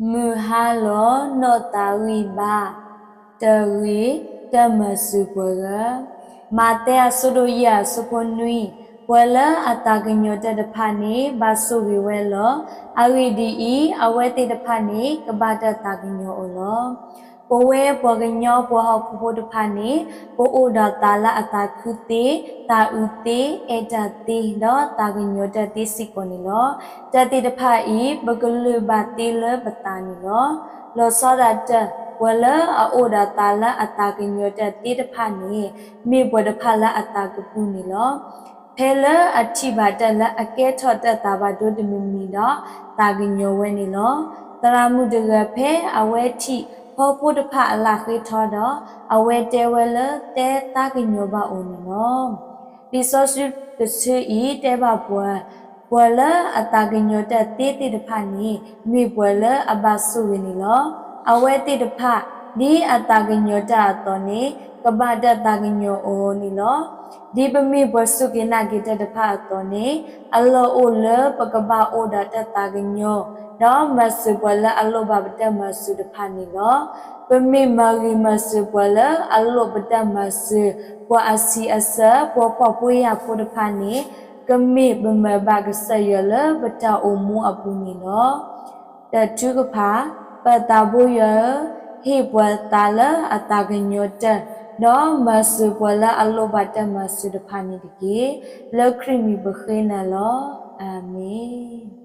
မုၢ်ဟါလီၤနီၢ်သးဂံၢ်ဘါ, တဂ့ၤ, တမၤစၢၤပှၤဂၤ. မးသဲအဆၢဒိၣ်ယဲၢ်အဆၢဖိနွံ, ပှၤလၢအသးကညီၤတၢ်တဖၣ်န့ၣ် ဘၣ်ဆိၣ်ဂ့ၤဝဲလီၤ. အဂ့ၢ်ဒ်အံၤ, အဝဲသ့ၣ်တဖၣ်န့ၣ် ကဘၣ်တၢ်သးကညီၤအီၤလီၤ. ပဝဲပှၤကညီပှၤဟီၣ်ခိၣ်ဖိတဖၣ်န့ၣ် ပအိၣ်ဒီးသးလၢအသးခုသ့, သးအုးသ့, အဲၣ်တၢ်သ့, ဒီးသးကညီၤတၢ်သ့စ့ၢ်ကီးန့ၣ်လီၤ. တၢ်သ့ၣ်တဖၣ်အံၤ ပကလုၢ်ဘၣ်သ့လၢပသးန့ၣ်လီၤ. လီၤဆီဒၣ်တၢ် ပှၤလၢအအိၣ်ဒီးသးလၢအသးကညီၤတၢ်သ့တဖၣ်န့ၣ် မ့ၢ်ပှၤတဖၣ်လၢအသးကပုၢ်န့ၣ်လီၤ. ဖဲလၢအထံၣ်ဘၣ်တၢ်လၢအကဲထီၣ်တၢ်သးဘၣ်ဒိတမံၤမံၤဒီး သးကညီၤဝဲန့ၣ်လီၤ. သရၣ်မုၣ်တဂၤဖဲအဝဲထံၣ်ဖီဖိတဖၣ်အလၢၢ်ဃ့ထီဒီး အဝဲတဲဝဲလၢတဲသးကညီၤဘၣ်အိၣ်န့ၣ်လီၤ. လံာ်စီဆှံတဆၢအံၤတဲဘၣ်ပှၤ, ပှၤလၢအသးကညီၤတၢ်သ့သ့ၣ်တဖၣ်န့ၣ် မ့ၢ်ပှၤလၢအဘၣ်ဆိၣ်ဂ့ၤန့ၣ်လီၤ. အဝဲသ့ၣ်တဖၣ် ဒ်အသးကညီၤတၢ်အသိးန့ၣ် ကဘၣ်တၢ်သးကညီၤအီၤန့ၣ်လီၤ. ဒ်ပမ့ၢ်ပှၤစူၢ်က့ၤနာ်က့ၤတၢ်တဖၣ်အသိးန့ၣ် အလီၢ်အိၣ်လၢပကဘၣ်အိၣ်ဒီးတၢ်သးကညီၤ, ဒီးမၤစၢၤပှၤလၢအလိၣ်ဘၣ်ပတၢ်မၤစၢၤတဖၣ်န့ၣ်လီၤ. ပမ့ၢ်မၤဂ့ၤမၤစၢၤပှၤလၢအလိၣ်ပတၢ်မၤစၢၤ, ပှၤအဆံးအဆၢ, ပှၤဖှီၣ်ဖိယာ်ဖိတဖၣ်န့ၣ် ကမ့ၢ်ပမၤဘၣ်ကစၢ်ယွၤလၢပတၢ်အိၣ်မူအပူၤန့ၣ်လီၤ. တၢ်ထုကဖၣ်, ပၢ်သးဘိယွၤဧၢ, ဟ့ၣ်ပှၤသးလၢအသးကညီၤတၢ်, ဒီးမၤစၢၤပှၤလၢအလိၣ်ဘၣ်တၢ်မၤစၢၤတဖၣ်န့ၣ်တက့ၢ်. လၢခရံာ်မံၤပဃ့နၤလီၤ. အၤမ့ၣ်.